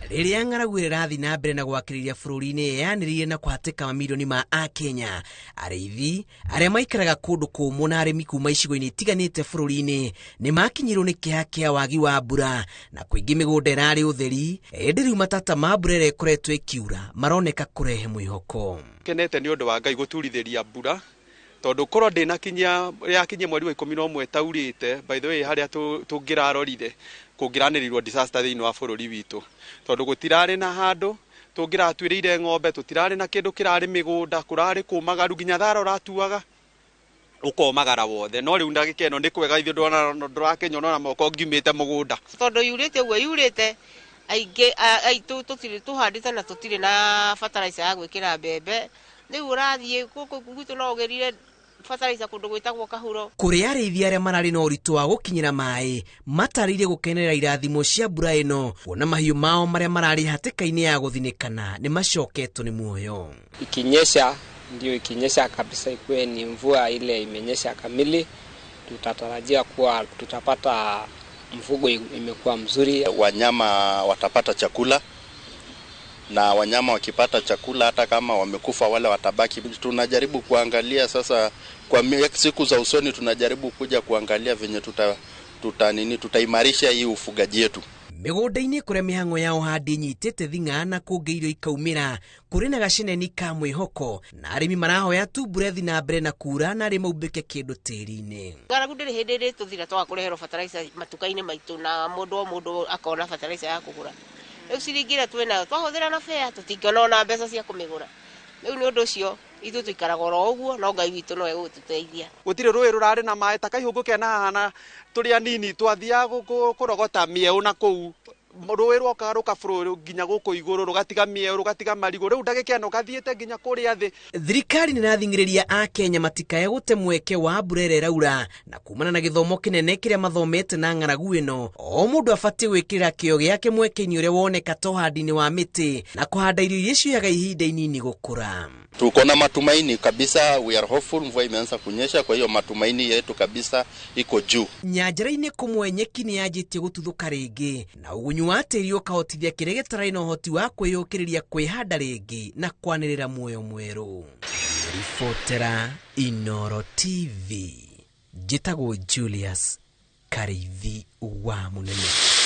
Rĩrĩa ng'aragu ĩrĩa ĩrathiĩ na mbere na gwakĩrĩria bũrũri-inĩ yanĩrĩire na kũhatĩka mamirioni ma Akenya, arĩithi arĩa maikaraga kũndũ kũmũ na arĩmi kuma icigo-inĩ itiganĩte bũrũri-inĩ nĩ makinyĩrwo nĩ kĩeha kĩa wagi wa mbura na kũingĩ mĩgũnda ĩrarĩ ũtheri, ĩndĩ rĩu matata ma mbura ĩrĩa ĩkoretwo ĩkiura maroneka kũrehe mwĩhoko. Kenete nĩ ũndũ wa Ngai gũturithĩria mbura, tondũ korwo ndĩnakinyia yakinyia mweri wa 11 taurĩte, by the way, harĩa tũngĩrarorire kũngĩranĩrĩirwo disaster thĩinĩ wa bũrũri witũ, tondũ gũtirarĩ na handũ tũngĩratuĩrĩire ng'ombe, tũtirarĩ na kĩndũ kĩrarĩ mĩgũnda, kũrarĩ kũmagaru nginya thara ũratuaga ũkomagara wothe. No rĩu ndagĩka ĩno nĩ kwega, ithuĩ ndũrakĩnyona na moko ngiumĩte mũgũnda. Tondũ yurĩte ũguo yurĩte, aingĩ aitũ tũtirĩ tũhandĩte na tũtirĩ na fertilizer ya gwĩkĩra mbembe. Rĩu ũrathiĩ gũkũ gwitũ no ũgĩrire fertilizer kũndũ gwĩtagwo Kahuro. Kũrĩ arĩithi arĩa mararĩ na ũritũ wa gũkinyĩra maĩ, matarĩirie gũkenerera irathimo cia mbura ĩno, kuona mahiũ mao marĩa mararĩ hatĩka-inĩ ya gũthinĩkana nĩ macoketwo nĩ muoyo. Ikinyesha ndio ikinyesha kabisa, ikuwe ni mvua ile imenyesha kamili, tutatarajia kuwa tutapata mfugo imekuwa mzuri. Wanyama watapata chakula, na wanyama wakipata chakula, hata kama wamekufa wale watabaki. Tunajaribu kuangalia sasa kwa siku za usoni, tunajaribu kuja kuangalia venye tuta nini, tutaimarisha hii ufugaji yetu. Mĩgũnda-inĩ kũrĩa mĩhang'o ya ũhandi ĩnyitĩte thing'a na kũngĩ irio ikaumĩra, kũrĩ na gaceneni ka mwĩhoko na arĩmi marahoya tu mbura ĩthiĩ na mbere na kura na arĩ maumbĩke kĩndũ tĩri-inĩ. Ng'aragu ndĩrĩ hĩndĩ ĩrĩtũthira twaga kũreherwo fertilizer matuka-inĩ maitũ, na mũndũ o mũndũ akona fertilizer ya kũgũra. Rĩu ciringi ĩrĩa twĩnayo twahũthĩra na bea tũtingĩona ona mbeca cia kũmĩgũra. Rĩu nĩ ũndũ ũcio ithuĩ tũikaraga oro ũguo, no Ngai witũ no egũgĩtũteithia. Gũtirĩ rũĩ rũrarĩ na maĩ ta kaihũngũ kena haha na tũrĩ anini twathiaga kũrogota mĩeũ na kũu rũĩ rwokaga rũkabũrũ nginya gũkũ igũrũ, rũgatiga mĩeũ, rũgatiga marigũ. Rĩu ndagĩka ĩno gathiĩte nginya kũrĩa thĩ. Thirikari nĩ ĩrathing'ĩrĩria Akenya matikae gũte mweke wa mbura ĩrĩa ĩraura, na kumana na gĩthomo kĩnene kĩrĩa mathomete na ng'aragu ĩno, o mũndũ abatiĩ gwĩkĩrĩra kĩo gĩake mweke-inĩ ũrĩa woneka ta ũhandi-inĩ wa mĩtĩ na kũhanda irio iria cioyaga ihinda inini gũkũra. Tuko na matumaini kabisa, we are hopeful. Mvua imeanza kunyesha, kwa hiyo matumaini yetu kabisa iko juu. Nyanjara-inĩ kũmwe nyeki nĩ yanjĩtie gũtuthũka rĩngĩ, na ũgunyu wa tĩri ũkahotithia kĩrĩa gĩtarĩ na ũhoti wa kwĩyũkĩrĩria kwĩhanda rĩngĩ na kwanĩrĩra muoyo mwerũ. Ribotera Inooro TV, njĩtagwo Julius Karĩithi wa Mũnene.